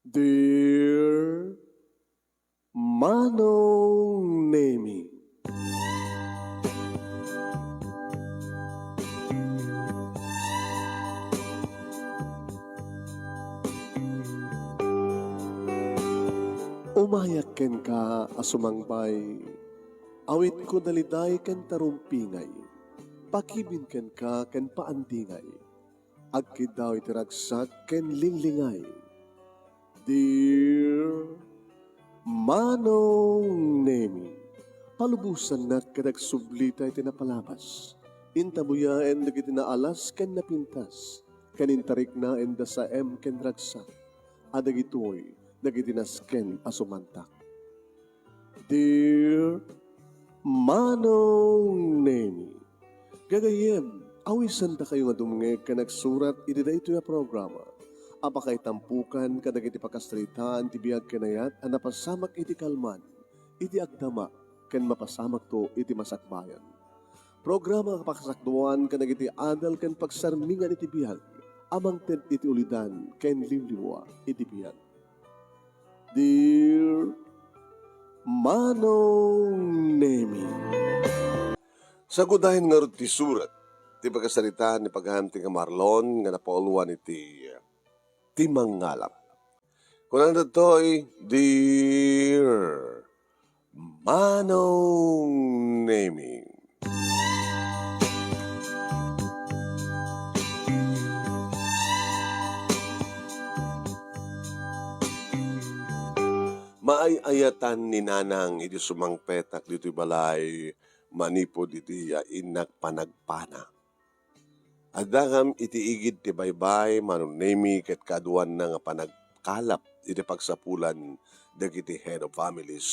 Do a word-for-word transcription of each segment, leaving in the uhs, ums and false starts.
Dear Manong Nemi. Umayak kenka a sumangbay, awitko daliday ken tarumpingay, pakibin kenka ken paandingay. Agkiddaw iti ragsak ken linglingay. Dear Manong Nemi, palubosannak ket agsublita iti napalabas. Intabuyaen dagiti naalas ken napintas, ken intariknaen da saem ken ragsak, a dagitoy dagiti nasken a sumantak. Dear Manong Nemi, gagayyem, awisendakayo nga dumngeg ken agsurat iti daytoy a programa a pakaitampokan kadagiti pakasaritaan ti biag ken ayat a napasamak iti kalman, iti agdama, ken mapasamakto iti masakbayan. Programa a pakasakduan kadagiti adal ken pagsarmingan iti biag a mangted iti ulidan ken limlimua iti biag. Dear Manong Nemi. Sagudayen ngarud ti surat ti pakasaritaan ni Pagayam ti Kamarlon nga napauluan iti Ti Mangngalap. Kunana daytoy, Dear Manong Nemi. Maay-ayatan ni Nanang idi sumangpetak ditoy balay manipud iti, ah, innak panagpana. Addakam iti igid ti baybay, Manong Nemi, ket kaaduanna nga panagkalap iti pagsapulan dagiti head of families.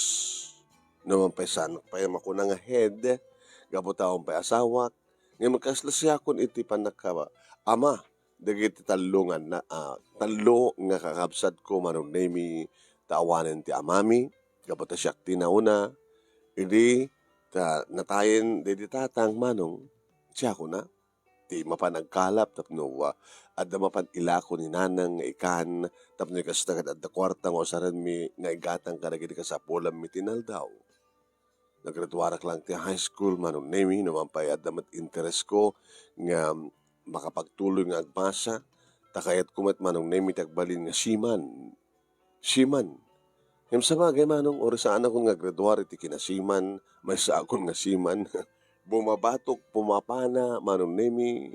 No man pay saanak pay a makuna nga head, gapu ta awan pay asawak, ngem kasla siakon iti pannakaama dagiti tallo nga na-, ah, tallo nga kakabsatko, Manong Nemi, ta awanen ti amami, gapu ta siak ti nauna, idi ta natayen daydi tatang, Manong, siakon a ti mapan agkalap tapno, ah, adda mapan ilako ni Nanang nga ikan tapno kasta ket adda kuarta nga usarenmi nga igatang kadagiti kasapulanmi ti inaldaw. Nagraduarak lang ti high school, Manong Nemi, no man pay adda met interesko nga makapagtuloy nga agbasa, ta kayatko met, Manong Nemi, ti agbalin nga seaman. Seaman. Ngem sabagay, Manong, uray saanakon nga agraduar iti kinaseaman, maysaakon nga seaman. Bumabatok, pumapana, Manong Nemi.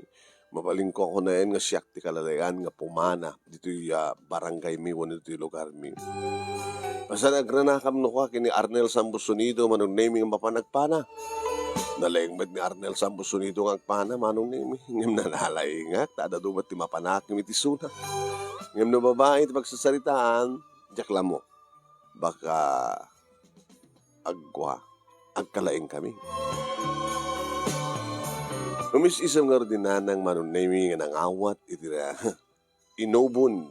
Mabalinko a kunaen nga siak ti kalalayan nga pumana ditoy, ah, barangaymi wenno ditoy lugarmi. Basta nagranakam no kua ken ni Arnel Sambusunido, Manong Nemi, nga mapan agpana. Nalaing met ni Arnel Sambusunido nga agpana, Manong Nemi. Ngem nalalaingak, ta adda met ti mapanakem iti isuna. Ngem no babai ti pagsasaritaan, diak la ammo. Baka agkua, agkalaingkami. Umis-isem ngarud ni Nanang, Manong Nemi, nga nangawat iti na-, inubon.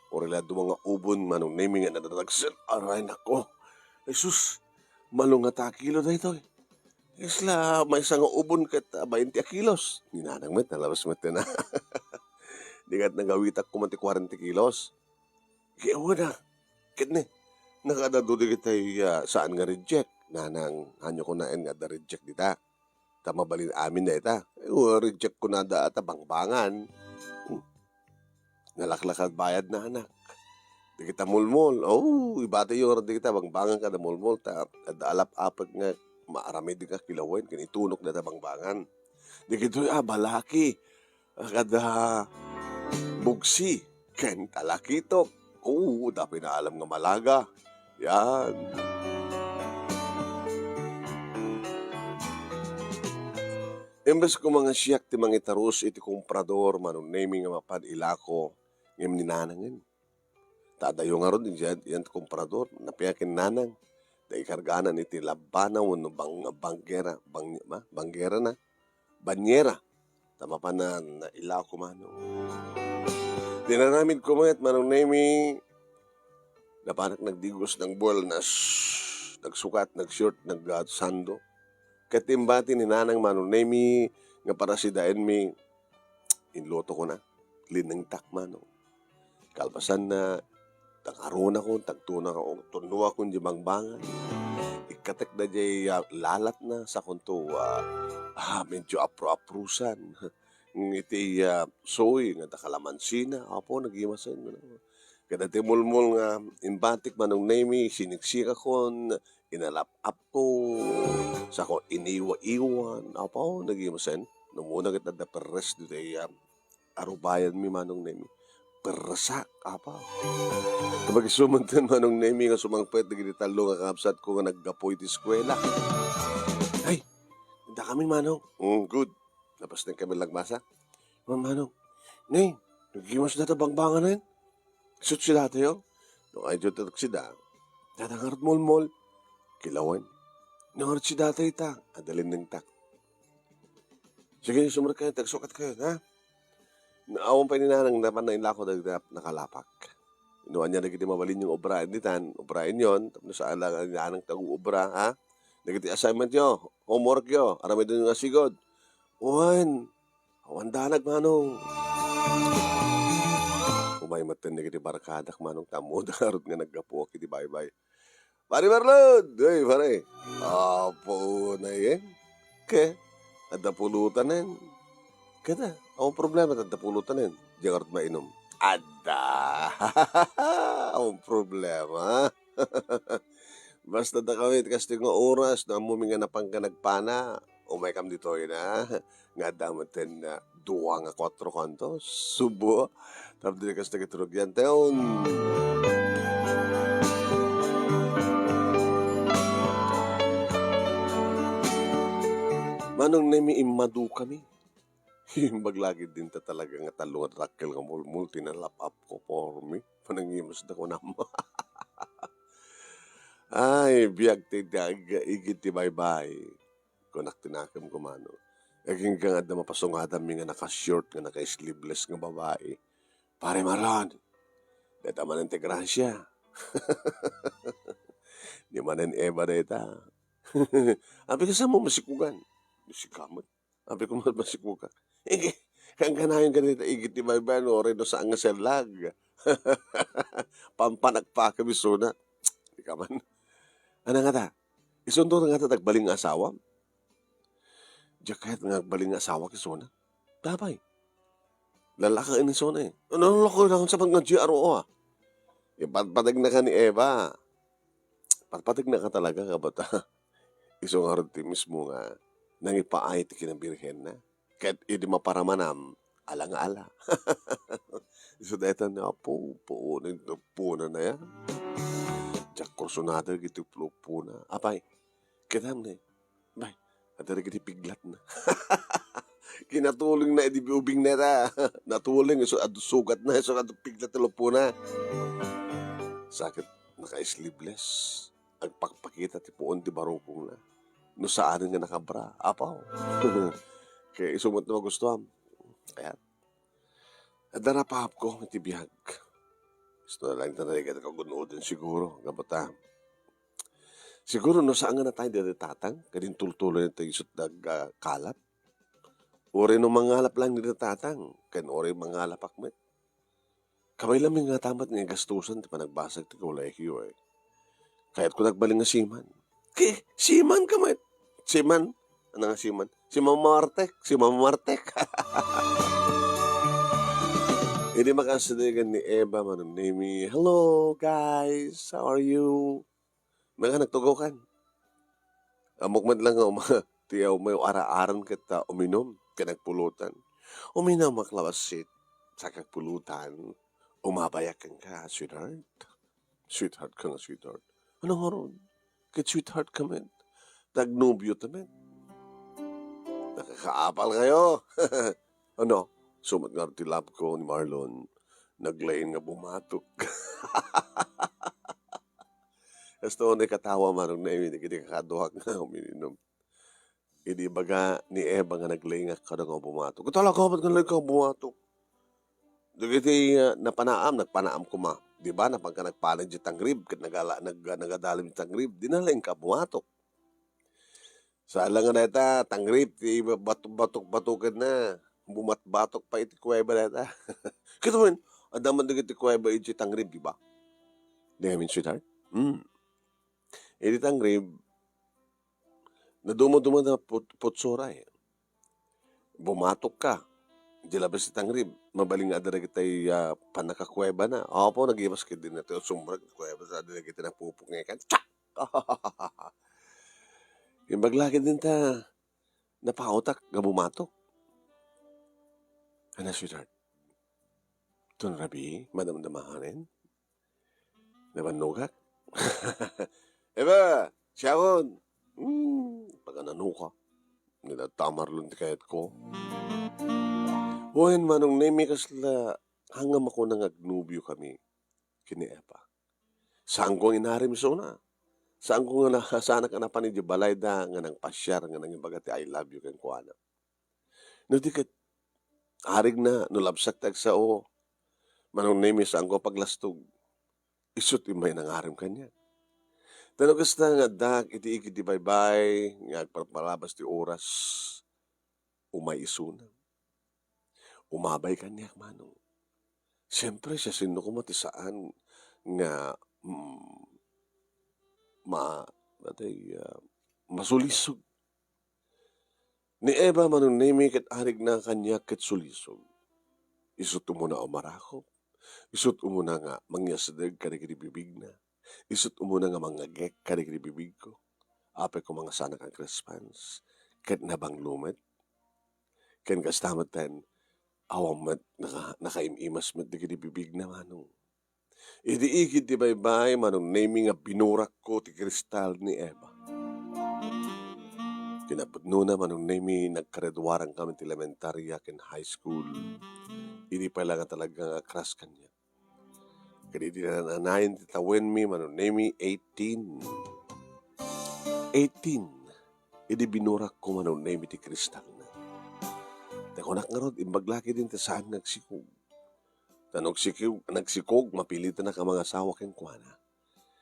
Uray la dua nga ubon, Manong Nemi, nga nadaragsen. Aray, nako. Jesus, malungata a kilo daytoy. Isla, maysa nga ubon ket, ah, bainte a kilos. Ni Nanang met, nalabas met na. Di ket nagawitak koma ti kuarenta kilos. Ket awan a. Ket ni, nakadadu dagiti, ah, saan nga reject. Nanang, hanyo kunaen nga adda reject dita. Ta mabalin amin dayta. Eh, reject kunada ta bangbangan. Hmm. Nalaklakad bayad, Nanang. Dagita mulmol. Oh, ibatiyo ngarud dagita bangbangan kada mulmol ta adda alap-apek nga maaramid nga kilawen ken itunok dayta bangbangan. Dagitoy a balaki. Kada bugsi ken talakitok. Oo, da pinaalam nga malaga. Yan. Imbes koma nga siak ti mangitarus iti komprador, Manong Nemi, nga mapan ilako, ngem ni Nanangen. Ta adayo ngarud, yan, yan ti komprador, napia ken Nanang. Da ikarganan iti labbana wenno bang-, banggera, bang-, ma-, banggera na. Banyera. Ta mapan na, nailako, Manong. Dinaramid ko met, Manong Nemi, napanak nagdigos, nagbuelnas, nagsukat, nag-short, nag-, ah, sando. Ket imbati ni Nanang, Manong Nemi, nga para sidaenmi, inluto ko na. Linengtak, Manong. Kalpasan na, tangarunakon, tagtunakon, tunnuakon diay bangbangan. Ikkatek daydiay, ah, lalatna, sakonto, ah, ah, medyo apro-aprosan. Ngem iti, ah, soy nga adda kalamansina, apo, nagimasen, no? Ket daytoy mulmol nga imbatik, Manong Nemy, siniksikakon, inalap-apko, sako iniwa-iwan, apo, nagimasen. No umuna ket adda perres ditoy, ah, arubayanmi, Manong Nemy. Perresak, apo. Kapag isumanten, Manong Nemy, nga sumangpet dagiti tallo nga kabsatko nga naggapu iti eskuela. Ay, dakami, Manong. Mm, good. Tapos na kami lagbasa. Manong, Neng, nagimas data bangbanganen? Isut' si datayo? No, ay, dito sida. Data ngarud mulmol. Kilawen. Nangarud si data ita. Adalin neng tak. Sige, sumrek kayo, tagsukat kayo, ha? Awan pay ni Nanang napan na ilako dagiti nakalapak. No ania dagiti mabalin yung obraen ditan, obraen yon, tapno saan lang ni Nanang tagu obra, ha? Dagiti assignment yo, homework yo, aramidon nga sigud. Wen, awan danag, Manong. Umay metten dagiti barkadak, Manong, tammo da ngarud nga naggapuak iti baybay. Pare Marlon! Hey, pare! Apo na yan. Ke, adda pulutan yan. Keta, ang problema, adda pulutan yan. Diyan ka rin mainom. Adda! Ang problema. Basta da kami, kastoy nga oras, no ammo mi nga napan ka nagpana, umay kam ditoy na. Nga adda met ten, ah, dua nga kuatro kanto. Subo. Tapno di kas nagitulog yan, tayon. Manong Nemy, immadu kami. Imbag lagi din ta talaga nga tallo nga dakkel nga mulmol ti nalap-apko, pormi. Panangimas da kunam. Ay, biag ti dag-, igid ti baybay. Kunak ti nakemko, Manong. Agingga nga adda mapasungadanmi nga naka-short nga naka-sleeveless nga babai. Pare Marlon, dayta manen ti Gracia. Ni manen Eva dayta. Apay, kasano masikugan? Sika met. Apay, koma, masikugan. Ige, kankanayon ka dita, igid ti baybay, no, uray no saan nga sellag. Pampanagpakam isuna. Di ka man. Ano nga ta? Isunto nga ta nagbaling nga asawa? Diak kayat nga agbalin nga asawak isuna. Apay, lalaka ini isuna eh. Ano, ano, lako lang sa pag nga G R O, ah. Ipatpatag na ka ni Eva. Patpatag na ka talaga, kabata. Isu nga rod ti mismo nga nangipaay ti kinabirhen na. Ket idi maparamanam, ala nga ala. Isu dayta ni Apo, puunan, puunan na yan. Diak kursunada iti pupuna. Apay, Kadam ne, bay, adda dagiti piglatna. Kinatulingna idi ubingna ta. Natuleng isu adu sugatna, isu adu piglat ti lupona. Sa ket naka-sleeveless, agpakpakita ti puon ti barukongna. No saanen nga nakabra, apaw. Kaya isu met ti magustuam. Kaya, adda napaapko iti biag. Gusto na lang ta narigat kagun-oden siguro, gapu ta. Siguro no saan nga natay dagiti tatang, ket intultuloy tayo isut' dag-, ah, kalap. Uray no mangalap lang dagiti tatang, ken uray mangalapak met. Kabay laeng nga tamat nga gastusan ti panagbasag ti kolehio, eh. Kayatko nagbalin nga siman. Ke, siman ka met. Siman? Ano nga siman? Si Mama Martek. Si Mama Martek. Idi makasdigan ni Eva, Manong Nemy, "Hello, guys. How are you?" Maka nagtugaw kan. Ammok met lang nga uma-, ti umay ara-aran ket ta uminum, ket nagpulutan. Uminum ak lawas sit, sa kagpulutan. Umabayak kenka, sweetheart. Sweetheart ka nga, sweetheart. Ano nga ron? Ket sweetheart ka met. Tagnobio ta met. Nakakaapal kayo. Ano? Sumat nga ti love ko ni Marlon. Naglain nga bumatok. Kasto ni katawa, Manong Nemy, dagiti kakaduak nga uminom. Idi ibaga ni Eva nga naglaingak kada nga bumatok. Talaga, ba't nga laingka bumatok? Dagiti, ah, napanaam, nagpanaam koma. Di ba, napanka nagpanaw di tangrib, ket nagala-, nag-, nagadalem di tangrib, di na laingka bumatok. Saan lang nga dayta, tangrib, ti bato-, batok-batoken na. Bumatbatok pa iti kuweba dayta. Kita mo yun, adda man dagiti kuweba iti tangrib, di ba? Di ngamin, sweetheart? Hmm. Idi tangrib, naduma-duma na put-, putsura, eh. Bumatokka. Di labas ti tangrib, mabalin nga adda dagiti, ah, pannakakuweba na. Apo, nagibas ketdi na ti sumrek ti kuweba, sa adda dagiti napupukngekan. Tsak! Imbag la ketdin ta napaotak nga bumatok. Ano, sweetheart? Ton rabii, madamdamanen? Nabannogak? Eba, siakon. Hmm, pagananuka. Nila tamarlon ti kayatko. Wen, Manong Nemi, kasla, hangam ako nang agnobio kami ken ni Eva. Saanko nga inarim isuna. Saanko nga na-, saanak a napan idiay balayda nga nangpasiar nga nangibaga ti "I love you" kenkuana. No di ket, arigna, no labsak ti agsao, Manong Nemi, saanko a paglastog. Isu't immay nangarim kaniak. Ta no kasta nga addaak iti igid ti baybay nga agparparabas ti oras, umay isuna. Umabay kaniak, Manong. Siempre, siasino koma ti saan nga, mm, ma-, natay, ah, masulisog? Ni Eva, Manong Nemi, ket arigna kaniak ket sulisog. Isu't umuna a umarakop. Isu't umuna nga mangyasdeg kadagiti bibigna. Isu't umuna nga mangngagek kadagiti bibigko. Apay koma nga saanak a agresponse. Ket nabanglo met. Ken kasta metten, awan met naka-, nakaim-imas met dagiti bibigna, Manong. Idi igid ti baybay, Manong Nemi, nga binurakko ti kristal ni Eva. Kinapudnona, Manong Nemi, nagkareduarankami ti elementaria ken high school. Idi pay la nga talaga nga crush kaniak. Ket idi nananayon ti tawenmi, Manong Nemi, eighteen. Eighteen. Idi binurakko, Manong Nemi, ti kristalna. Ta kunak ngarud, imbag la ketdin ta saan nga agsikog. Ta no agsikog, nagsikog, mapilitanak a mangasawa kenkuana.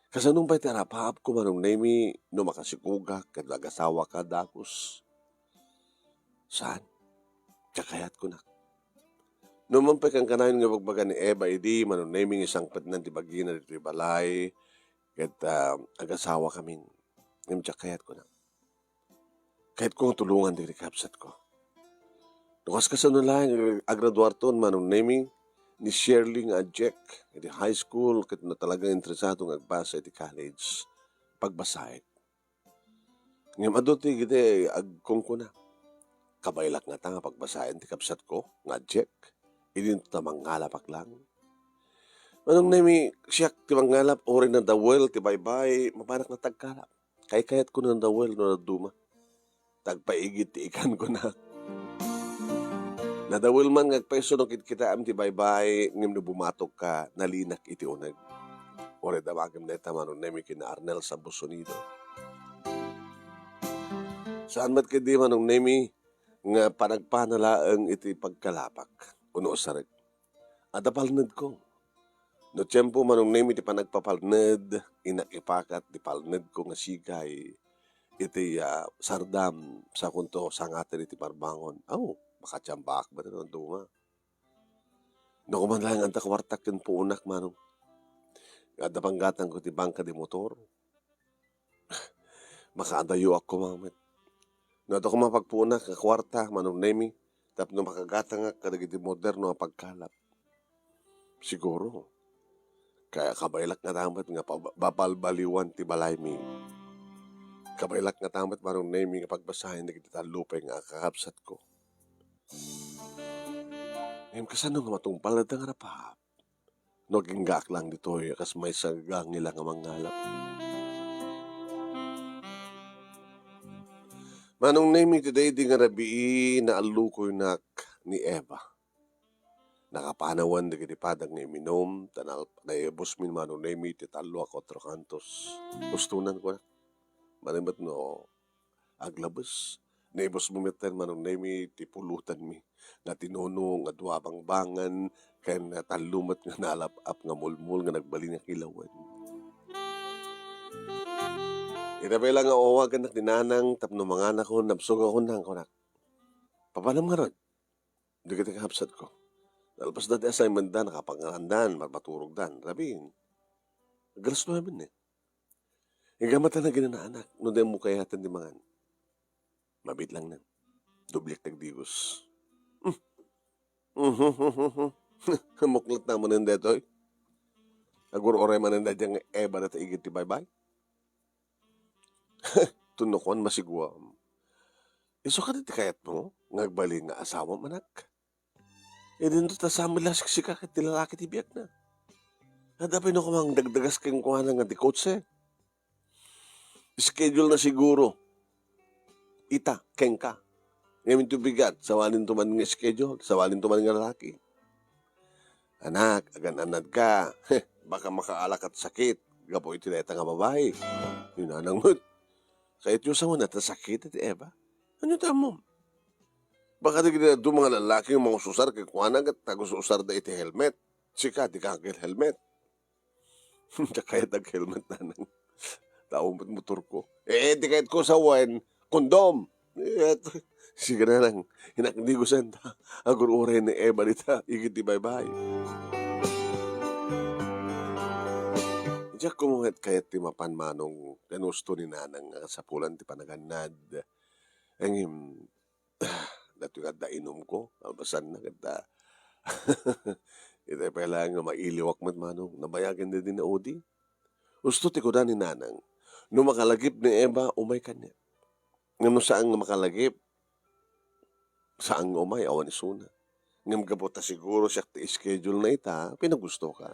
Kasano pay ti arapaapko, Manong Nemi, no makasikogak ket agasawaka dagus? Saan? Kakayatkonak. No man pay kankanayon nga ibagbaga ni Eva idi, Manong Nemi, nga isangpetnan ti bagina ditoy balay, ket, ah, agasawakamin. Ngem diak kayatkonak. Kayatko nga tulongan dagiti kabsatko. No kas-, kasano laeng agraduarton, Manong Nemi, ni Shirley nga adiak iti high school ket no talaga nga interesado nga agbasa iti college, pagbasaek. Ngem adu ti giti agkunkuna. Kabaelak ngata nga pagbasaen ti kabsatko nga adiak, idinto ta mangngalapak laeng. Manong Nemi, siak ti mangngalapak, uray nadawel ti baybay, mapanak nga agkalap. Kaykayatko nadawel no dadduma. Ta agpaigid ti ikan, kunak. Nadawel man nga agpayso no kitkitaem ti baybay, ngem no bumatokka, nalinak iti uneg. Uray damagem dayta, Manong Nemi, ken ni Arnel Sambunsonido. Saan met ketdi, Manong Nemi, nga panagpana laeng iti pagkalapak, uno usarek. Adda palnedko. No tiempo, Manong Nemi, ti panagpapalned, innak ipakat ti palnedko nga sigay iti, ah, sardam, sakonto sangaten iti parbangon. Aw, makatiambaak met no duma. No kuman laeng adda kuartak ken puonak, Manong. Adda panggatangko iti bangka di motor. Makaadayoak koma met. No adda koma pagpuonak nga kuarta, Manong Nemi, tapno makagatangak kadagiti moderno a pagkalap. Siguro, kaya kabaelak ngata met nga pab-, babalbaliwan ti balaymi. Kabaelak ngata met, Manong Nemi, nga pagbasaen dagiti tallo pay nga kakabsatko. Ngem kasano nga matungpal dayta nga arapaap? No aginggaak laeng ditoy, kas maysa nga gangila nga mangngala. Manong Nemi, ti daydi nga rabii, naallukoynak ni Eva. Nakapanawan dagiti padak nga iminum, ta na-, naibusmi ni Manong Nemi ti tallo a kuatro kantos. Ustonan ko na. Mani met no aglabes. Naibusmi metten, Manong Nemi, ti pulutanmi nga tinunong a dua a bangbangen ken tallo met nga naalap-ap nga mulmol nga nagbalin nga kilawen. Ita pay la nga awagannak ni nanang tapno manganakon, nabsogakon, kunak. Papanam ngarud dagiti kakabsatko. Nalpas da ti assignment da, nakapanganan, marmaturog dan. Rabii. Alas nuebe ni. Iga mata na ginanaanak, no di mo kayaten ti mangan. Mabit lang na. Doblek tagdigos. Muklat na manen detoy. Agur-uray manen dayta nga Eva data igid ti baybay. Tuno kuan masiguam. Isu kadi ti kayatmo nga agbalin nga asawam, anak? Idinto ta saan met la siksika ket ti lalaki ti biagna. Adda pay no kumang dagdagas kenkuana nga ti kotse. Schedule na siguro. Ita, kenka. Ngamin to bigat, sawalinto man nga schedule, sawalinto man nga lalaki. Anak, agan-annad ka. Baka makaala kat sakit. Gapu iti dayta nga babai. Ni nanang met. Kayatyo sa una ta sakit iti Eva. Ano ta mo? Baka di gina duma nga lalaki nga mangususar kenkuana ket tagususar da iti helmet. Sika, di ka aghelmet. Diak kayat aghelmet, nanang. Tao met motor ko. Eh, di kayat ko sawen, kondom. Eh, sige, nanang. Inakdigosan ta. Agur-uray ni Eva dita, igid ti baybay. Diak kumunget kayat ti mapan manong, ken usto ni nanang nga kasapulan ti panagannad. Ngem, datoy nga adda inumko, kalpasanna, ket, ah, itay pay laeng nga mailiwak met manong, nabayagen daydi naudi. Usto ti kuna ni nanang, no makalagip ni Eva, umay kaniak. Ngem no saan nga makalagip, saan nga umay, awan isuna. Ngem gapu ta siguro siak ti schedule na ita, pinagustoka.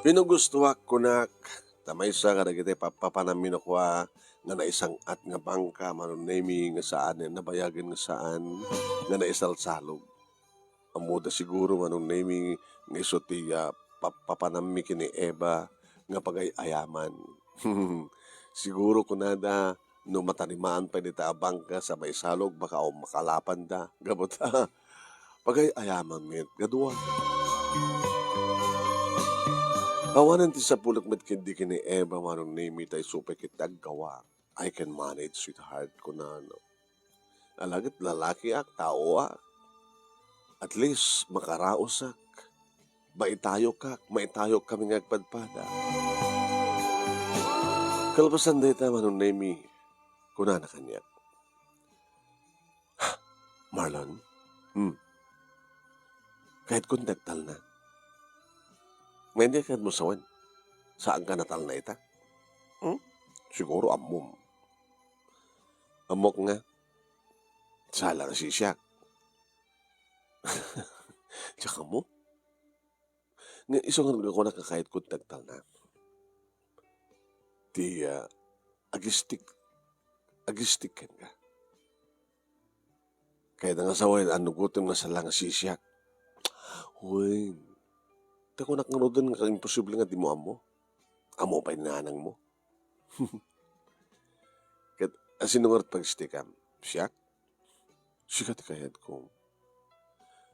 Pinagustoak, kunak, ta maysa kadagiti pappapanammi no kua nga naisang-at nga bangka, Manong Nemi, nga saan, nabayagen nga saan, nga naisalsalog. Ammoda siguro, Manong Nemi, nga isu ti, ah, pappapanammi ken ni Eva nga pagay-ayaman. Siguro kunada, no matarimaan pay dita a bangka sa maisalog, baka awan makalapanda. Gapu ta, pagay-ayaman met nga dua. Awanen ti sapulik met ketdi ken ni Eva, Manong Nemi, ta isu pay ket ti aggawa. "I can manage, sweetheart," kunana. Alagad lalakiak, taoak. At least, makaraosak. Maitayokak, maitayok kami nga agpadpada. Kalpasan dayta, Manong Nemi, kunana kaniak, "Marlon, hmm, kayatkon ti agtalna. Ngem di kayatmo sawen, saanka natalna ita? Hmm? Siguro ammom." Ammok nga, saan la nga sisiak. Diak ammo. Nga isu nga kunak nga kayatko ti agtalna. Ti, ah, agistik, agistik kenka. Kayatna nga sawen, annugotem nga saan la nga sisiak. Wen, ta kunak ngaruden nga imposible nga dimo ammo. Ammo pay ni nanangmo. Ket, asino ngarud pagistikam? Siak? Sika ti kayatko.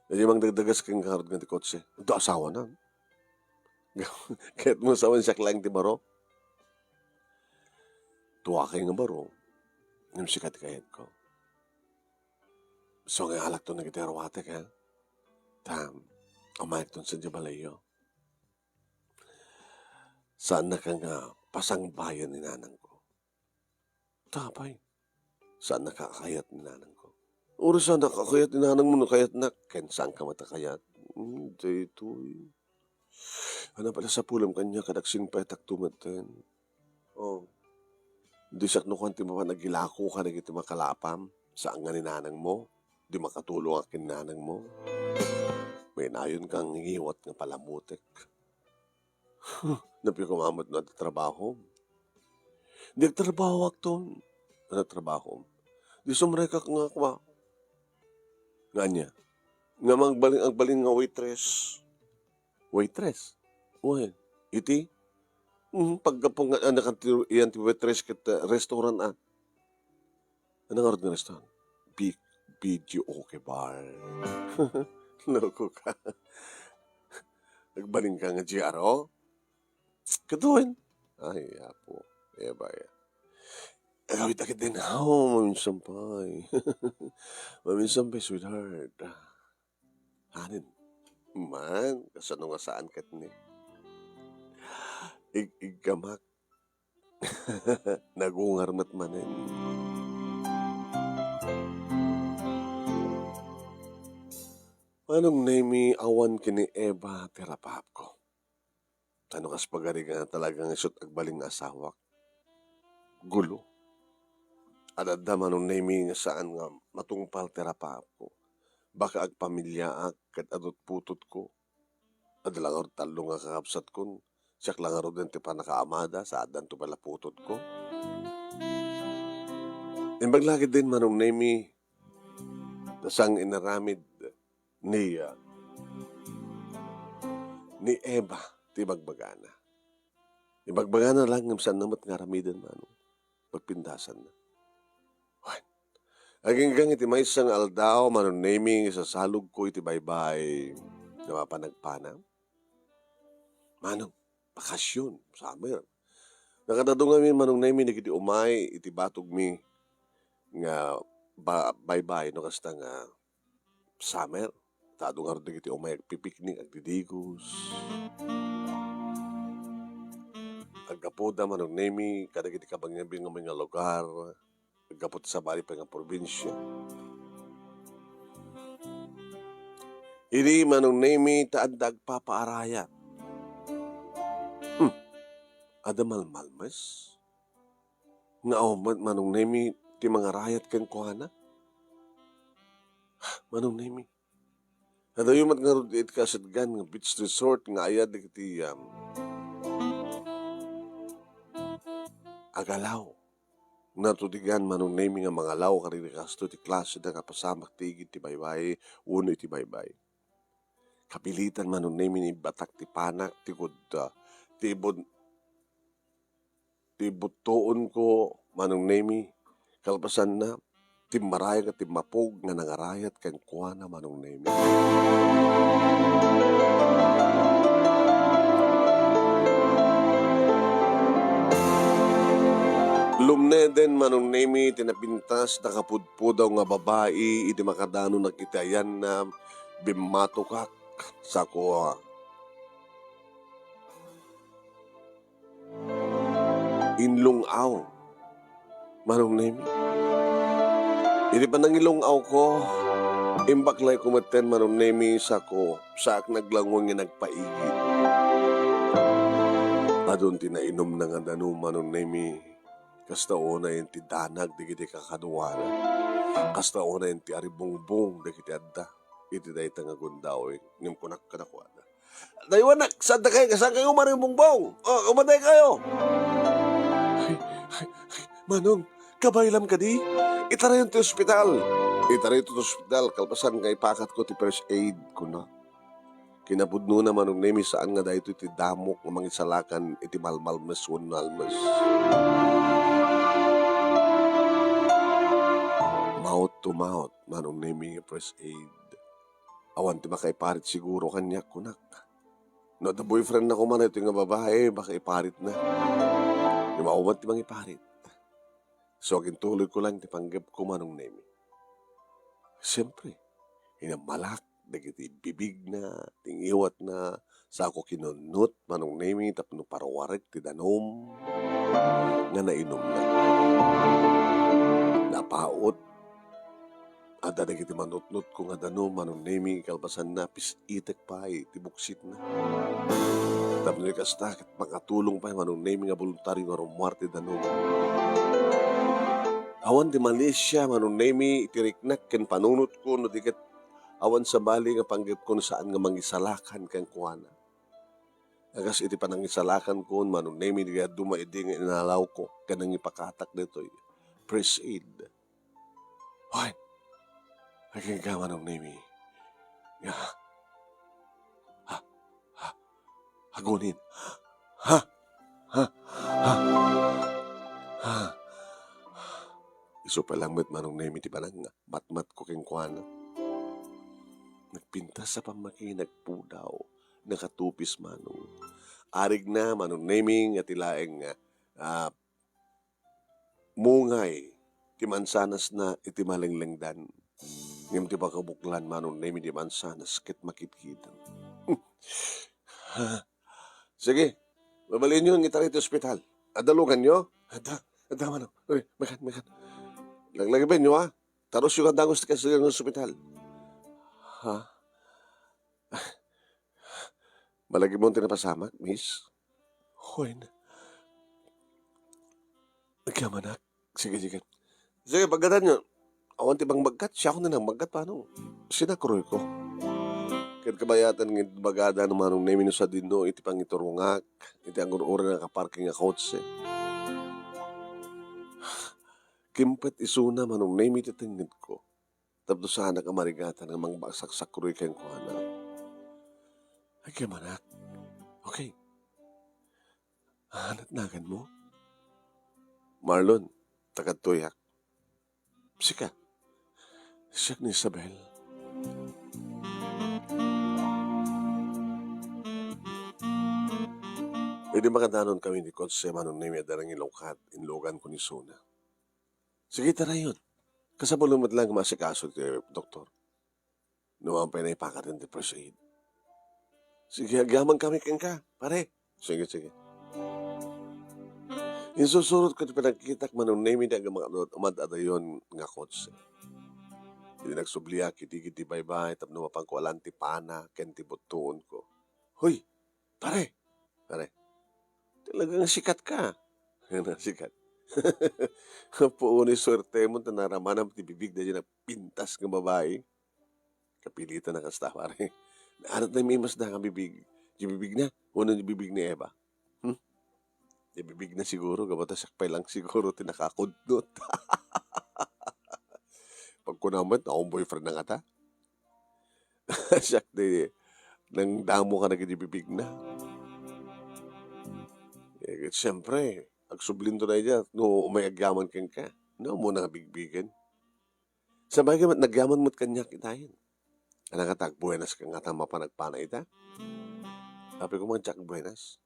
Idi mangdagdagas kenka ngarud nga ti kotse, adda asawana. Kayatmo sawen siak laeng ti baro? Tuakay nga baro, ngem sika ti kayatko. So nga alakton dagiti aruatek, ha? Ta, umayakton sadiay balayyo. Saannaka nga pasangbayen ni nanangko. Ta apay? Saannaka a kayat ni nanangko. Uray saannak a kayat ni nanangmo no kayatnak, ken saanka met a kayat. Hmm, daytoy. Ania pay la sapulem kaniak, ket agsingpet ak to metten. Oh. Di siak no kuan ti mapan agilako kadagiti makalapam, saan nga ni nanangmo. Di makatulongak ken nanangmo. Mainayon ka nga ngiwat nga palamutek. Huh, napikumamet no adda trabahom. Di agtrabahoakton. Adda trabahom. Di sumrekak nga kua. Nga ania? Nga mangbalin, agbalin nga waitress. Waitress? Wen, iti? Mhm, paggapu nga, ah, nakan ti, iyan ti waitress ket, ah, restaurant, ah. Ano nga restaurant? Big Video Okay Bar. Loko ka. Agbalin ka nga G R O? Kaduen. Ay, apo. Eba, ya. Agawid agid din. Oh, maminsan pa, eh. Maminsan pa, sweetheart. Hanen man, kasano nga saan ket ni? Ig-iggamak. Nagungar met manen. Manong Nemi, awan ken ni Eva ti rapaapko. Ta no kas pagarigan a talaga nga isu't agbalin nga asawak, gulo. Ad-adda, Manong Nemi, nga saan nga matungpal ti rapaapko. Baka agpamiliaak ket adu't putotko. Adda la ngarud tallo nga kakabsatkon. Siak la ngaruden ti pannakaamada, saandanto pay la putotko. Imbag la ketdin, Manong Nemi, ta saan nga inaramid ni, ah, ni Eva ti ibagbagana. Ibagbagana lang ngem saanna met nga aramiden, Manong. Pagpintasanna. Wen, aginggang iti maysa nga aldaw, Manong Nemi, nga isasalogko iti baybay nga mapan agpana. Manong, bakasyon, summer. Nakadado ngamin, Manong Nemi, dagiti umay iti batogmi nga ba-, baybay, no, kasta nga summer. Ta adu ngarud dagiti umay agpipiknik, agdidigos. Aggapuda, Manong Nemi, kadagiti kabangbangmi nga lugar, aggapu ti sabali pay nga probinsia. Idi, Manong Nemi, ta adda agpapaarayat. Hmm. Adda malmalmes? Nga awan met, Manong Nemi, ti mangarayat kenkuana? Manong Nemi, adayo met ngarud iti kasadgan nga beach resort nga ayat dagiti, um, agalaw. Natudigan, Manong Nemi, nga mangalaw kadagiti kastoy ti klaseda nga pasamak ti igid ti baybay wenno iti baybay. Kapilitan, Manong Nemi, nga ibbatak ti panak, ti gud-, ah, ti bud-, ti buttoonko, Manong Nemi. Kalpasanna, timmarayat nga timmapog nga nangarayat kenkuana, Manong Nemi. Lumneden, Manong Nemi, ti napintas, nakapudpudaw nga babai idi makadanonak iti ayanna, bimmatokak, sako, ah, inlung-aw, Manong Nemi. Idi panangilung-awko, imbaklayko metten, Manong Nemi, sako, saak naglangoy nga nagpaigid. Adun ti nainumna nga danum, Manong Nemi. Kasta unay ti danag dagiti kakaduana. Kasta unay ti aribungbong dagiti adda iti dayta nga gundaway. Ngem kunak kadakuada, "Daywanak, saankayo, saankayo maribungbong? O, umataykayo!" "Ay, ay, ay, Manong, kabaylam kadi? Itarayon ti ospital." "Itarayto ti ospital, kalpasan nga ipakatko ti first aid," kuna. Kinapudnona, Manong Nemi, saan nga daytoy ti damok nga mangisalakan iti malmalmes wenno almes. Mouth to mouth, Manong Nemi, nga first aid. Awan ti makaiparit siguro kaniak, kunak. No adda boyfriend na koma daytoy nga babae, makaiparit na. Ngem awan ti mangiparit. So, agintuloyko lang ti panggepko, Manong Nemi. Siempre, inammalak dagiti bibigna, ti ngiwatna, sako kinunnot, Manong Nemi, tapno paruarek ti danum nga nainumna. Napaut, adda dagiti manutnotko nga danum, Manong Nemi, kalpasanna, pis-itek pay ti buksitna. Tapno di kasta, ket makatulong pay, Manong Nemi, nga boluntario nga rummuar ti danum. Awan ti malisia, Manong Nemi, iti riknak ken panunotko, no di ket awan sabali nga panggepko no saan nga mangisalakan kenkuana. Agas iti panangisalakanko, Manong Nemi, di adu maidi nga inalawko ken nangipakatak daytoy first aid. Hoy! Agingga, Manong Nemi. Nga. Ha? Ha? Agunin. Ha? Ha? Ha? Ha? Isu pay lang met, Manong Nemi, ti panangmatmatko kenkuana. Nagpintas a pammaki, nagpudaw, nakatupis, Manong. Arigna, Manong Nemi, nga ti laeng nga, ah, mungay ti mansanasna iti malenglengdan. Ngem ti pakabuklan, Manong Nemi, diay maansanas ket makitkita. Sige, mabalinyo nga itaray ti ospital. Adda luganyo? Adda, adda, Manong. Uy, mekan, mekan. Laglagipenyo, ha? Tarusyo nga dangus ti kasla nga ospital. Ha? Malagipmo ti napasamak, miss? Wen. Agyamanak. Sige, sige. Sige, paggatanyo. Awan ti pangbagkat, siakon ti nangbagkat, Manong. Sinakroyko. Ket kabayatan nga imbagada ni Manong Nemi no sadino iti pangiturongak iti agur-ura nga nakaparking a kotse. Kimpet isuna, Manong Nemi, ti tengngedko. Tapno saanak a marigatan nga mangsaksakroy kenkuana. Agyamanak. Okay. Ania ti naganmo? Marlon, ta kadtoyak. Sika? Siak ni Isabel. Idi makadanon kami ni kotse, Manong Nemi, adda nangilukat, inluganko ni isuna. Sige, tarayon. Kasapulen met laeng nga maasikaso ti doktor. No, awan pay naipakaten ti first aid. Sige, agyaman kami kenka, pare. Sige, sige. Insursurotko ti panagkitak, Manong Nemi, dagiti mad-, mad-adayon nga kotse. Idi nagsubliak, kidigid ti baybay, tapno mapanko alan ti pana ken ti buttoonko. Hoy, pare! Pare, talaga nga sikatka. Sikat. Apo, unay suertemon ta naramanam ti bibig daydiay napintas nga babai. Kapilitan a kasta, pare. Ania ti naimasda nga bibig? Di bibig na? Wenno di bibig ni Eva? Hmm? Di bibig na siguro, gapu ta siak pay lang siguro ti nakakudnot. Pagkuna met, akon boyfriend na ngata. Siak ti nangdamo kadagiti bibig na. Eh, ket siempre, agsublinto daydiay, no, umay agyaman kenka. No, ammona nga bigbigen. Sabagay met, nagyaman met kaniak itayen. Ania ngata, agbuenas ka ngata mapan agpana ita? Apay koma diak agbuenas.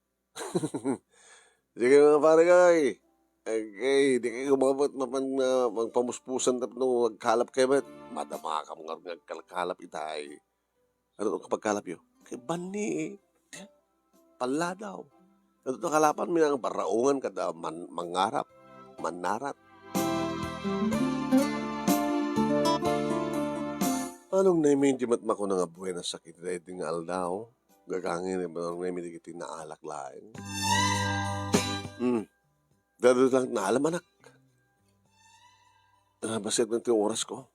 Sige, mga pare ko, ay. Okay, di kayo umabot mapan, ah, magpamuspusan tapno agkalap kayo met. Madama ka mga agkalkalap itay. Ania ti kapagkalapyo? Kay banni, eh. Palladaw. Ania ti kalapanmi nga barraongan kada man-, mangarap, mannarat. Manong Nemi, di met makuna nga buenas iti daydi nga aldaw. Gagangay ni Manong Nemi dagiti naalak laeng. Hmm. Dadu lang naalam, anak. Ah, bassit met ti orasko.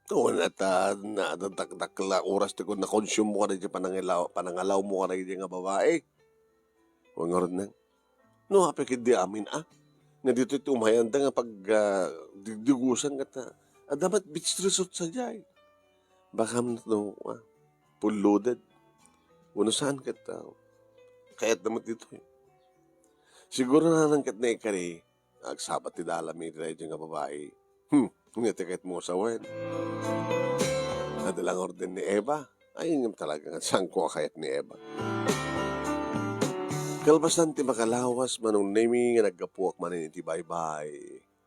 Wen, ta, na, dakdakkel a oras ti kon nakonsumo kadagiti panangilaw-, panangalawmo kadagiti nga babai. Wen ngarud, nang. No, apay ketdi amin, a? Nga ditoy ti umayanda nga pag, ah, digdigusan ket, ah, adda met beach resort sadiay. Baka met no, ah, full loaded. Wenno saan ket, ah, kayatda met ditoy. Siguro nanang ket naikari, agsabat ti dalam iti daydiay nga babai. Hmm, nga ti kayatmo sawen. Adda lang orden ni Eva. Ay, ngem talaga nga sangko a kayat ni Eva. Kalpasan ti makalawas, Manong Nemi, nga naggapuak manen iti baybay.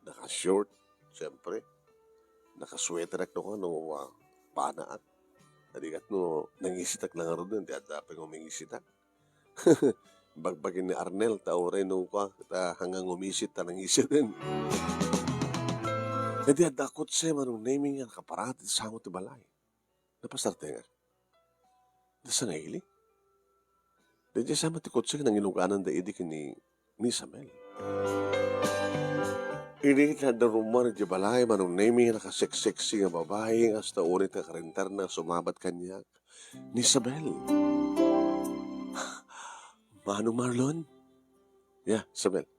Naka-short, siyempre. Naka-sweater ak no, no, ah, panaak. Adigat no, nangisitak lang ngaruden, ti adda pay nga umingisitak. Bagbagi ni Arnel, ta uray no, kua, ta hanggang umisit, ta nangisiten. Iti adda kotse, Manong Nemi, nga nakaparada iti sango ti balay. Napasartengak. Dasa nga ili? Daydiay sa met ti kotse nga nangilugananda idi ken ni, ni Isabel. Idi ket adda rummuar iti balay, Manong Nemi, nakaseksexy nga babai, nga hasta unay ti nakarentarna, sumabat kaniak. Ni Isabel. Manong Marlon? Ya, Isabel.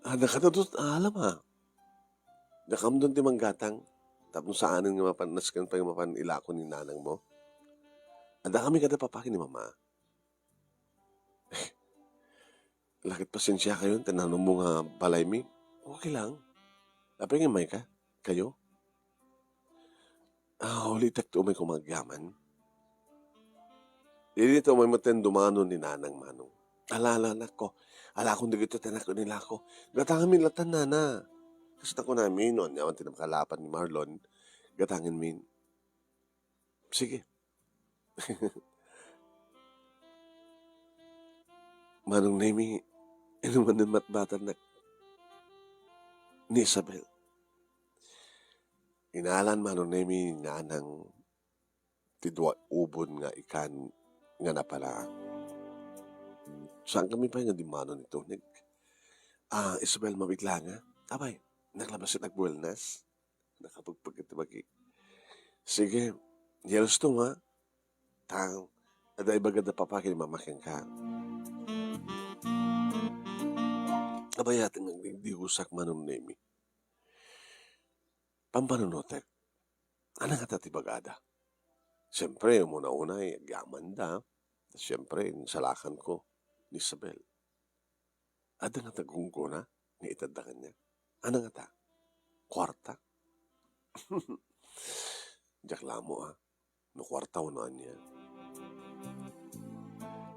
Ah, dakatato, alam, a. Nakamdon ti manggatang, tapno saanen nga mapan nasken pay nga mapan ilako ni nanangmo. Adda kami kada papa ken ni mama. Lakit pasensia kayo, ta nanummo nga balaymi. Okay lang. Apay nga mayka? Kayo? Ah, ulitek ti umay koma agyaman. Idi ta umay met ti dumano ni nanang Manong. Ala, ala, anak ko. Alakon dagitoy ti anak ko ni lako. Gatangamin latan, nana. Kasta kunami, no ania man ti nakalapad ni Marlon, gatangenmi. Sige. Manong Nemi, inumanen matbatannak ni Isabel. Inalan Manong Nemi ni Nanang ti dua ubon nga ikan nga napanaak. Saankami pay nga dimmano ni Tunig. Ah, Isabel, mabigla nga. Abay, naglabas it agbuelnas. Nakapagpag iti bagi. Sige, yellowstone, ha? Ta, adda ibagada papa ken mama kenka. Abayaten nga agdigdigosak Manong Nemi. Pampanunotek. Ania ngata ti bagada? Siempre, umuna-una, agyamanda. Siempre, insalakanko ni Isabel. Adda ngata gunggona nga itedda kaniak? Ania ngata? Kuarta? Diak la ammo, ah, no kuarta wenno ania.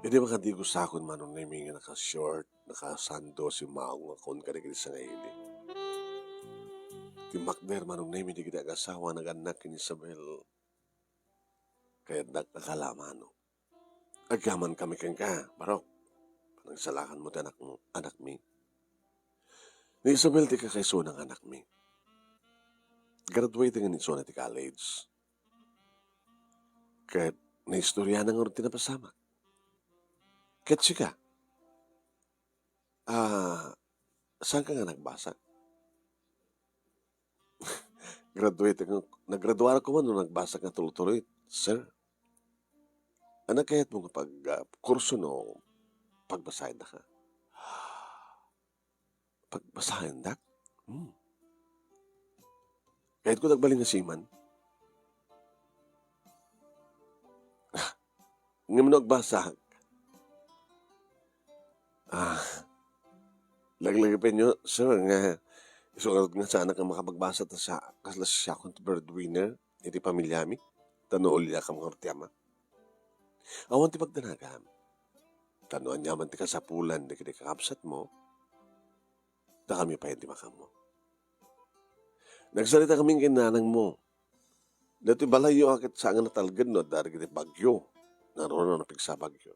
Idi makadigosak Manong Nemi nga naka-short, nakasando, simmaong nga kun kadagiti sangaili. Timmakder Manong Nemi dagiti agassawa, nagannak ken Isabel. Kayatdak a kalamano. Agyamankami kenka, Barok. Panangsalakanmo ti anakmo, anakmi. Ni Isabel ti kakaisuna nga anakmi. Graduating nga isuna ti college. Ket naistoriana ngarud ti napasamak. Ket sika, ah, saanka nga nagbasa? Graduate nga, nagraduar koma no nagbasa nga tuloy-tuloy, sir. Ania kayatmo nga pag, ah, kurso no pagbasaendaka? Pagbasaendak? Hmm. Kayatko agbalin nga seaman. Ah, ngem no agbasak, ah, laglagipenyo, sir, nga isu ngarud nga saanak nga makapagbasa ta sa, kasla siakon ti breadwinner iti pamiliami, ta no uliakam ngarud ti ama. Awan ti pagdanagam. Ta no ania man ti kasapulan dagiti kakabsatmo, dakami pay ti makaammo. Nagsaritakami ken nanangmo. Daytoy balayyo a ket saan nga natalged no adda dagiti bagyo. Ngarud no napigsa bagyo.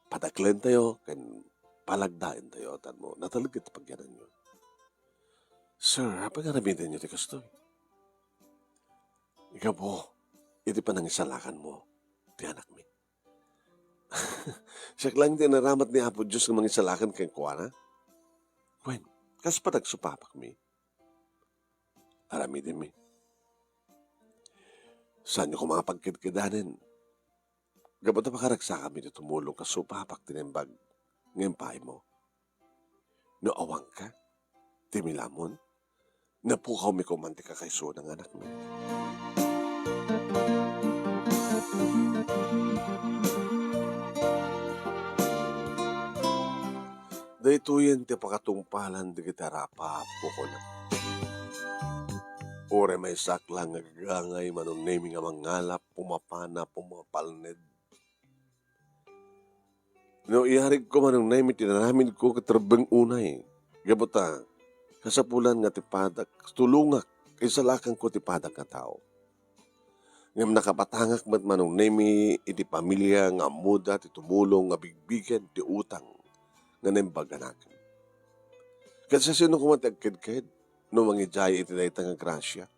Padaklentayo ken palagdaentayo, ta no natalged ti pagyananyo. Sir, apay nga aramidenyo ti kastoy? Gapu iti panangisalakanmo ti anakmi. Siak laeng ti inaramat ni Apo Dios nga mangisalakan kenkuana. Wen, kas panagsupapakmi, aramidenmi. Saanyo koma a pagkedkedanen. Gapu ta pakaragsakami ti tumulong kas supapak ti naimbag nga impaaymo. No awanka, ti milamon, napukawmi koma ti kakaisuna nga anakmi. Daytoyen ti pakatungpalan dagiti arap a apok, kunak. Uray maysaak la nga agagangay, Manong Nemi, nga mangalap, pumapana, pumapalned. No iyarigko, Manong Nemi, ti inaramidko ket rebbeng unay. Gapu ta, kasapulan nga ti padak, tulongak, isalakanko ti padak nga tao. Ngem nakapatangak met, Manong Nemi, iti pamilia nga ammoda ti tumulong nga bigbigen ti utang nga naimbag a nakem. Ket siasino koma ti agkedked no mangidiay iti dayta nga grasia?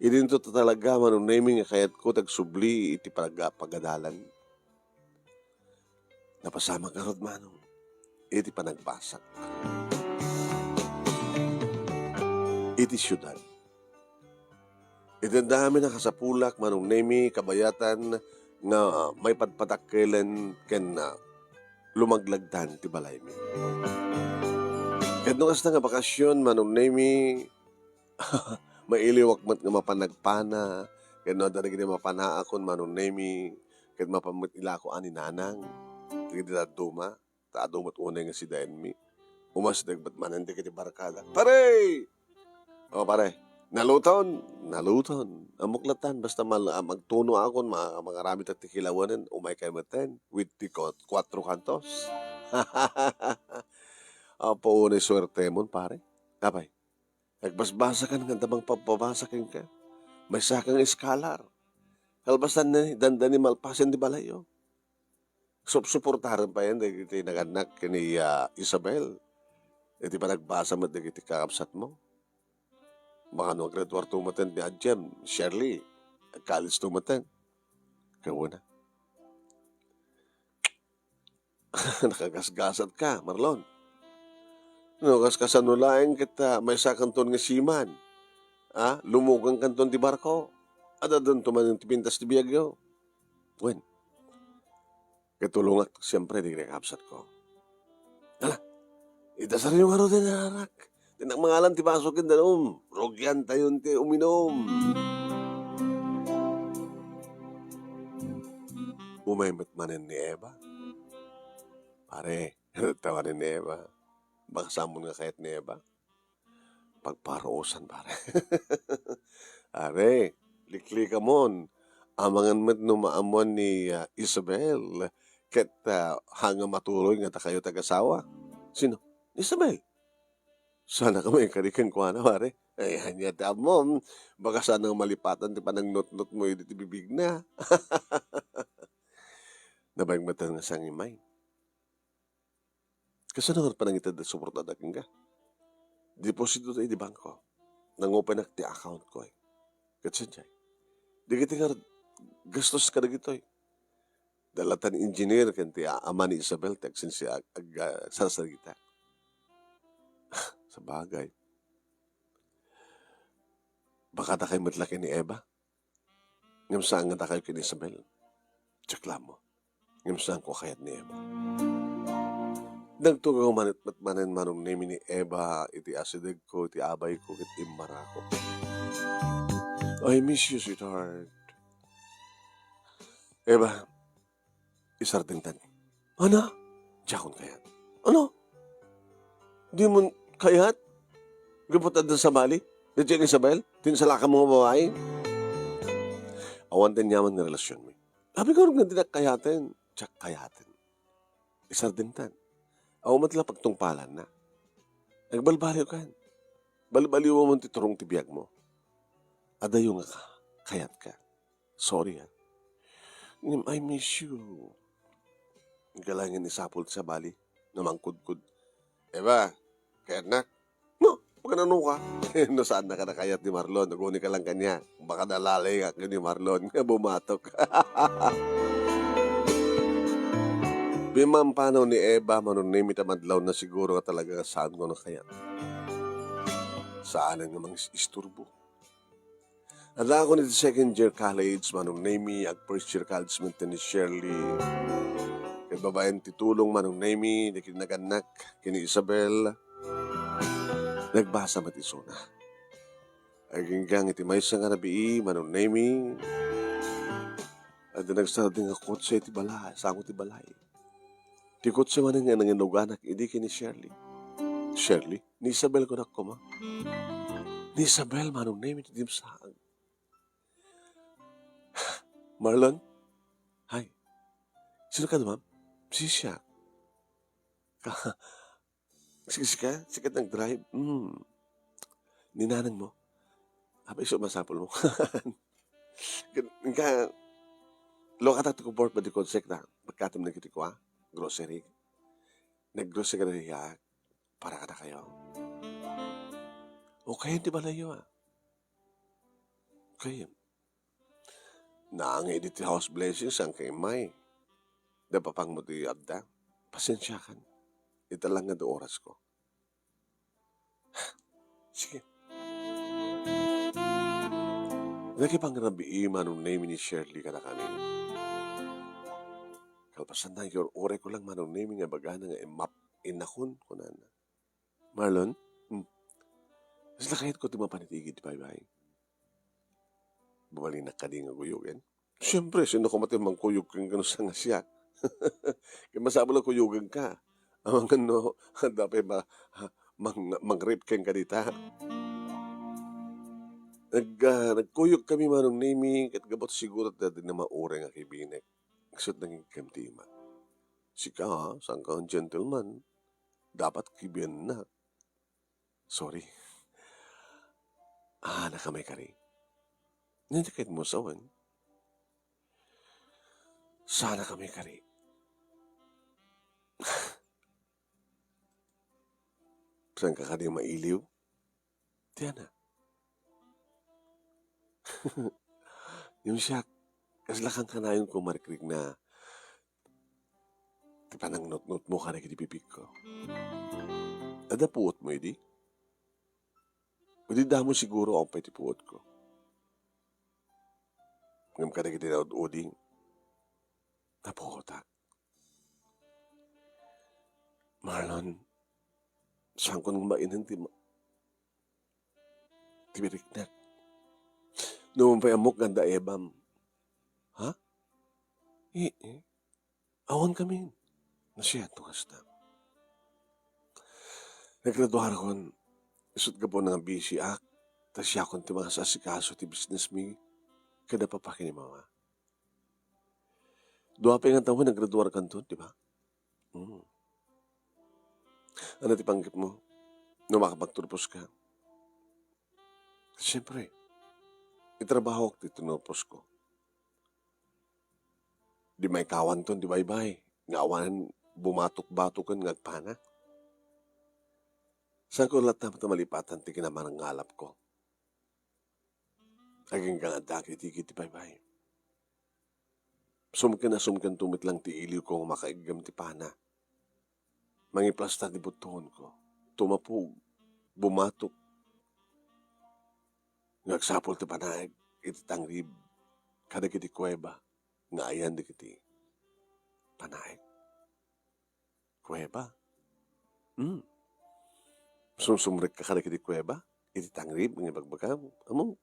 Idinto ta talaga, Manong Nemi, nga kayatko ti agsubli iti pag-, pagadalan. Napasamak ngarud, Manong, iti panagbasak iti siudad. Iti amin a kasapulak, Manong Nemi, kabayatan nga maipadpadakkelen ken, ah, lumaglagdan ti balaymi. Ket no kasta nga bakasyon, Manong Nemi, mailiwak met nga mapan nagpana, ket no adda dagiti mapanaakon, Manong Nemi, ket mapan met ilako a ni Nanang, dagiti dadduma. Ta adu met unay nga sidaenmi. Umasdeg met manen dagiti barkada. "Pare!" "O, pare, naluton?" "Naluton. Ammok latta, basta mal-, ah, magtunoakon, ma-, mangaramid ti kilawenen, umaykay metten with the co-, cuatro cantos." Apo, unay suertemon, pare. Apay, agbasbasakan nga adda mangpabasa kenka. Maysa ka nga scholar. Kalpasan na ni, dandani malpasen ti balayyo. Supsuportaren pay dagiti nagannak ken ni, ah, Isabel. Iti panagbasa met dagiti kakabsatmo. Baka no grade four to met ni Adjem, Shirley, college to met. Kawuna. Nakagasgasat ka, Marlon. No, kas-, kasano laeng ket, ah, maysa kanton nga seaman? Ah, lumugan kanton ti barko. Adda dun tumanen ti pintas ti biagyo. Wen, ket tulongak siempre dagiti kakabsatko. Ala, idasaryo ngarud ti nararak. Ti nagmangalan ti baso ken danum, rugiantayon ti uminum. Umay met manen ni Eva. Pare, tawanen ni Eva. Baka sammon nga kayat ni Eva. Pagparuosan, pare. Are, liklikamon. Amangan met no maammuan ni, ah, Isabel ket, ah, haan nga matuloy nga dakayo ti agasawa. Sino? Ni Isabel. Sana ka maikari kenkuana, pare. Ay, ania ti ammom. Baka sana nga malipatan ti panangnutnotmo idi ti bibigna. Nabayag met nga sangimay. Kasano nga panangited da suportada kenka? Deposito ta idi bangko. Nangupenak ti account ko, eh. Ket sadiay, dagiti nga gastos kadagitoy. Dalatan engineer ken ti a-, ama ni Isabel ti agsensi-, ag-, ag-, ah, sarsarita. Sabagay. Baka dakay met la ken ni Eva? Ngem saan nga dakayo ken Isabel? Diak la ammo. Ngem saanko a kayat ni Eva. Nagtugaw manen met manen Manong Nemi ni Eva iti asidegko, iti abayko, ket immarako. "I miss you, sweetheart." "Eva, isardengtan." "Ana?" "Diakon kayat." "Ano? Dimon kayat? Gapu ta adda sabali? Daytoy ni Isabel? Ti insalakam nga babai?" "Awan ti aniaman nga relasionmi." "Apay ngarud nga dinak kayaten?" "Diak kayaten. Isardengtan. Awan met la pagtungpalanna. Agbalbaliwkan. Balbaliwamon ti turong ti biagmo. Adayo nga ka-, kayatka. Sorry, ha. Ngem I miss you." Galangen isapul ti sabali nga mangkudkod. "Eva, kayatnak?" "No, makanano ka?" "No, saannaka a kayat ni Marlon, agunika lang kaniak. Baka nalalay nga ken ni Marlon nga bumatok." Pimmanaw ni Eva, Manong Nemi, ta madlawna siguro nga talaga nga saanko a kayat. Saanen nga mangis-isturbo. Addaakon iti second year college, Manong Nemi, ag first year college met ni Shirley. Ket babaen ti tulong, Manong Nemi, dagiti nagannak ken ni Isabel, nagbasa met isuna. Aginggang iti maysa nga rabii, Manong Nemi, adda nagsardeng a kotse iti balay, sango ti balay. Ti kotse manen nga nanginuganak idi ken ni Shirley. Shirley? Ni Isabel kunak koma. Ni Isabel, Manong Nemi, ti dimsaag. "Marlon? Hi. Sino ka, ma'am?" "Sisya." "Ka-, sige, sige, sige nag-drive." "Hmm. Ni nanang mo?" "Apay isu masapul mo?" Ka, lukatak ti kubor, pwede ko check na. Pagkatim na kiti kwa, grocery. Nag-grocery ya, para kadakayo. O, kayen ti balayyo, ah. Kayen. Naangi idi ti house blessing, saan ka immay? Da papang mo ti adda? Pasensiakan. Ita lang nga da oras ko. Sige. Nakipangrabii Manong Nemi ni Shirley kadakami. Kalpasan na, ur-uray ko lang Manong Nemi nga ibagana nga immap-, innakon, kunana. "Marlon? Hmm. Kasla kayat ko ti mapan iti igid ti baybay. Babalinak kadi nga kuyogen?" "Siempre, sino koma ti mangkuyog kenka no saan nga siak? Ket masapul a kuyogen ka. Amangan no, adda pay ma-, ha, mang-, mang-rape kenka dita." Nag-, ah, nagkuyog kami Manong Nemi, ket gapu ta siguro ta di na mauray nga kibinek. Ket nangigkem ti ima. "Sika, ha, saan ka gentleman?" Dapat kibiennak. Sorry. Ah, naka may kari. Nandyan kayo mo sawan. Sana kami kari. Saan ka kadi mailiw? Tiana. Yung siya, kasla kang kanayon ko marikrikna ti panangnutnot mo kadagiti bibigko. Adda puot mo idi? Idi damo siguro awan pay ti puot ko. Ngem kadagiti naud-udi, napuotak. Marlon, saan ko nang mainen ti ma-, ti biriknak? No pay ammok nga adda ebam. Ha? Ee. Awan kami. Nasiat no kasta. Naggraduarakon, isut' gapu nga busy ak, ta siakon ti mangasikaso ti business mi, kada papa ken ni mama. Dua pay nga tawen naggraduarkanton, di ba? Hmm. Ano ti panggep mo? No makapagturpos ka? Siyempre, itrabahok ti tinurpos ko. Di maikawanton di baybay, nga awan bumatok-batoken nga agpana. Saan ko latta ta malipatan ti kinamanangalap ko? Agingga nga adda iti igid ti baybay. Sumken a sumken to met lang ti iliw ko nga makaiggem ti pana. Mangiplasta ti buttonko. Tumapog, bumatok. Nga agsapul ti panaek iti tangrib kadagiti kuweba nga ayan dagiti panaek. Kuweba? Hmm. Sumsumrekka kadagiti kuweba iti tangrib nga ibagbagam? Ammom,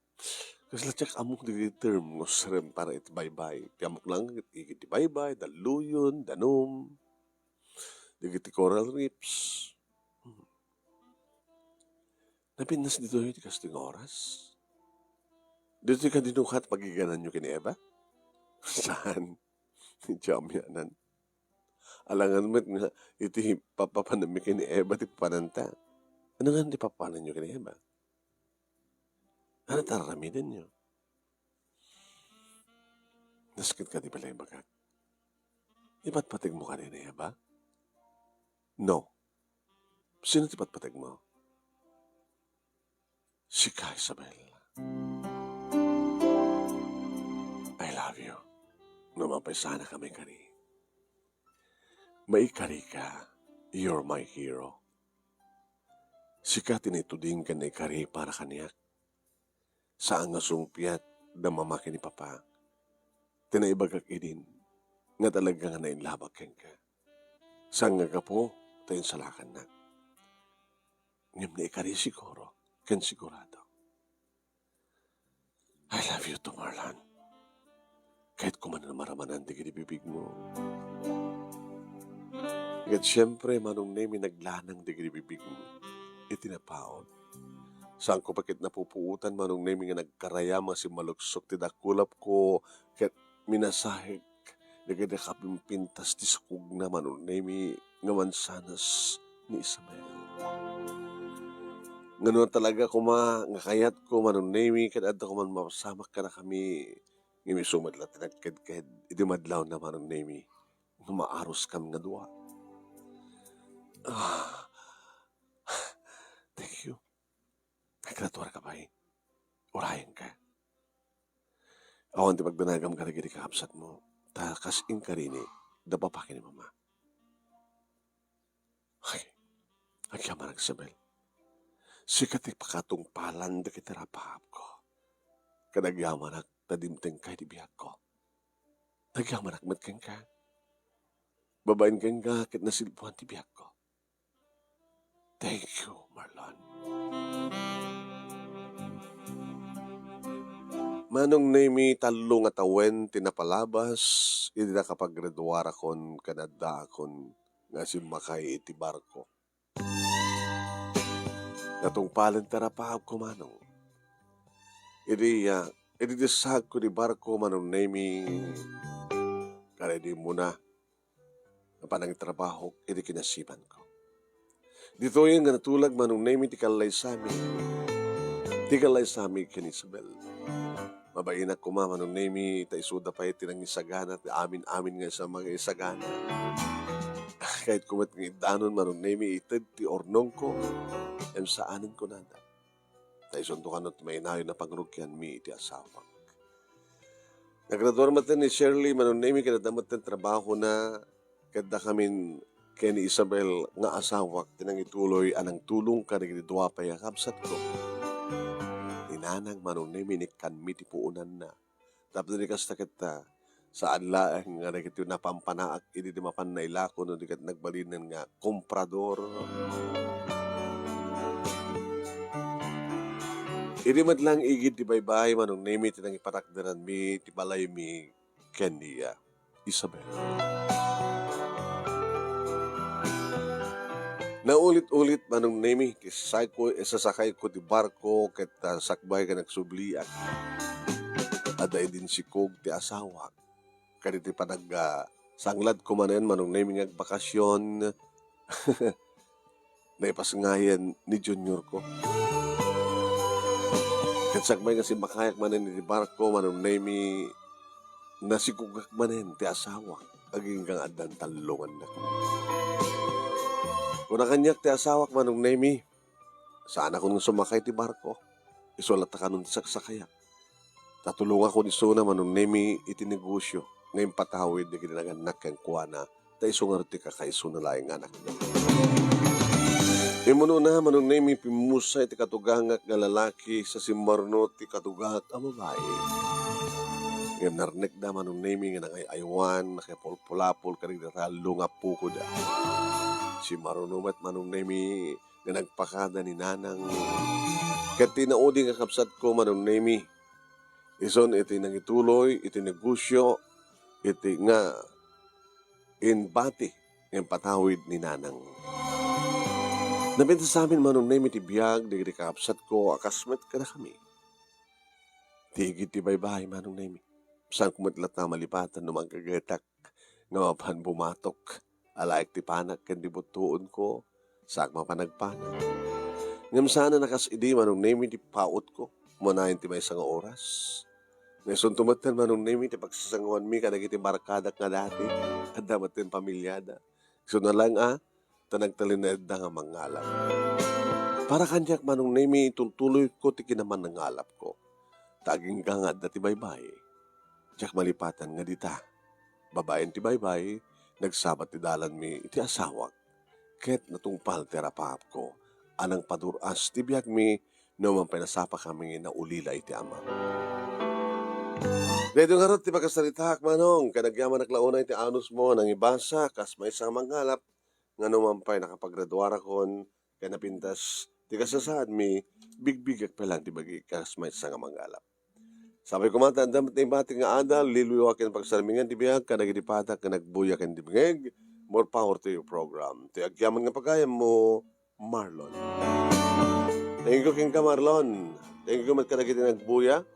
kasla diak ammok dagiti term nga usaren para iti baybay. Ti ammok lang iti baybay, dalluyon, danum, dagiti coral reefs. Hmm. Napintas ditoy ti kastoy nga oras? Ditoy kadi no ket pagigananyo ken ni Eva? Saan? Diak amianan. Alangan met nga iti papapananmi ken ni Eva ti papananta. Ano nga ti papapananyo ken ni Eva? Ano ti ar-aramidenyo? Nasket kadi balay bagak? Ipatpategmo kadi ni Eva? No. Sino ti patpategmo? Sika, Isabel. I love you. No mapaisanak a maikari. Maikarika, you're my hero. Sika ti naituding ken naikari para kaniak. Saan nga sungpiat da mama ken ni papa ti naibagak idin nga talaga nga nailabak kenka. Saan nga gapu ta insalakannak. Ngem naikari siguro ken sigurado. I love you too, Marlon. Kayatko man a maramanan dagiti bibigmo. Ket siempre, Manong Nemi, naglanang dagiti bibigmo iti napaut. Saanko pay ket napupuotan, Manong Nemi, nga nagkarayam a simmaluksok ti dakulapko ket minasahek dagiti nakapimpintas ti sukogna, Manong Nemi, nga mansanas ni Isabel. Ngano talaga koma nga kayatko, Manong Nemi, ket adda koman mapasamak kadakami, ngem isu met la ti nagkedked iti madlawna, Manong Nemi, nga maaruskam nga dua. Ah, thank you. Naggraduarka pay. Urayenka. Awan ti pagdanagam kadagiti kakabsatmo, ta kas inkarini da papa ken ni mama. Ay, agyamanak, Isabel. Sika ti pakatungpalan dagiti rapaapko. Ket agyamanak ta dimtengka iti biagko. Agyamanak met kenka. Babaen kenka ket nasilpuan ti biagko. Thank you, Marlon. Manong Nemi, tallo nga tawen ti napalabas idi nakapagraduarakon ken addaakon nga simmakay iti barko. Natungpalen ti rapaapko, Manong. Idi, ah, idi dissagko ti barko, Manong Nemi, kada idi immuna nga panangitrabahok iti kinasimanko. Ditoyen nga natulag, Manong Nemi, ti kallaysami. Ti kallaysami ken Isabel. Mabainak koma, Manong Nemi, ta isuda pay ti nangisagana ti amin-amin nga isang mga isagana. Kayatko met nga iddanon, Manong Nemi, ited ti urnongko, ngem saanen kunada. Ta isunto kano ti mainayon a pangrugianmi iti asawak. Nagraduar met ni Shirley, Manong Nemi, ket adda met ti trabahona, ket dakamin ken ni Isabel nga asawak ti nangituloy a nangtulong kadagiti dua pay a kabsatko. Ni Nanang, Manong Nemi, inikkanmi ti puonanna. Tapno di kasta ket, ah, saan laeng nga dagiti napampanaak idi di mapan nailako no di ket nagbalinen nga komprador. Idi met laeng igid ti baybay, Manong Nemi, ti nangipatakderanmi ti balaymi ken ni, ah, Isabel. Naulit-ulit, Manong Nemi, ti isasayko, isasakayko ti barko ket, ah, sakbay nga nagsubliak. Adda idin sikog ti asawak. Kadagiti panag-, ah, sangladko manen, Manong Nemi, nga agbakasyon. Naipasngayen ni Junior ko. Ket sakbay nga simmakayak manen iti barko, Manong Nemi, nasikogak manen ti asawak, agingga nga addan tallongannak. Kuna kaniak ti asawak, Manong Nemi, saanakon nga sumakay ti barko. Isu latta kanon ti saksakayak. Ta tulongakon isuna, Manong Nemi, iti negosio nga impatawid dagiti nagannak kenkuana, ta isu ngarud ti kakaisuna laeng nga anakna. Immunona, Manong Nemi, pimmusay ti katugangak nga lalaki sa simmaruno ti katugangak a babai. Ngem narnekda, Manong Nemi, nga nangay-aywan, nakipulpulapol kadagiti tallo nga pukoda. Simmaruno met, Manong Nemi, nga nagpakada ni Nanang ket ti naudi nga kabsatko, Manong Nemi. Isun iti nangituloy iti negosio iti nga imbati nga impatawid ni Nanang. Napintas amin, Manong Nemi, ti biag dagiti kakabsatko a kas met kadakami. Ti igid ti baybay, Manong Nemi, saanko met latta malipatan no manggagetak nga mapan bumatok. Alaek ti panak ken di buttuonko, saak mapan nagpanak. Ngem saan a nakas idi, Manong Nemi, ti pautko, manayon ti maysa nga oras. Nga isunto metten, Manong Nemi, ti pagsasanguanmi kadagiti barkadak nga dati, adda metten pamiliada. Isuna laeng a, ta nagtalinaedda nga mangngalap. Para kaniak, Manong Nemi, itultuloyko ti kinamanangalapko. Ta agingga nga adda ti baybay, diak malipatan nga dita. Babaen ti baybay, nagsabat ti dalanmi iti asawak, ket natungpal ti arapaapko a nangpadur-as ti biagmi no man pay nasapakami nga naulila iti Ama. Daytoy ngarud ti pakasaritaak, Manong, ket agyamanak la unay ti anusmo a nangibasa kas maysa nga mangngalap nga no man pay nakapagraduarakon ken napintas ti kasasaadmi, bigbigak pay laeng ti bagi kas maysa nga mangngalap. Sapay koma ta adda met naibati nga adal, liwliwa ken pagsarmingan ti biag kadagiti patak nga nagbuya ken dimngeg. More power to your program. Ti agyaman nga pagayammo, Marlon. Thank you kenka, Marlon. Thank you met kadagiti nagbuya.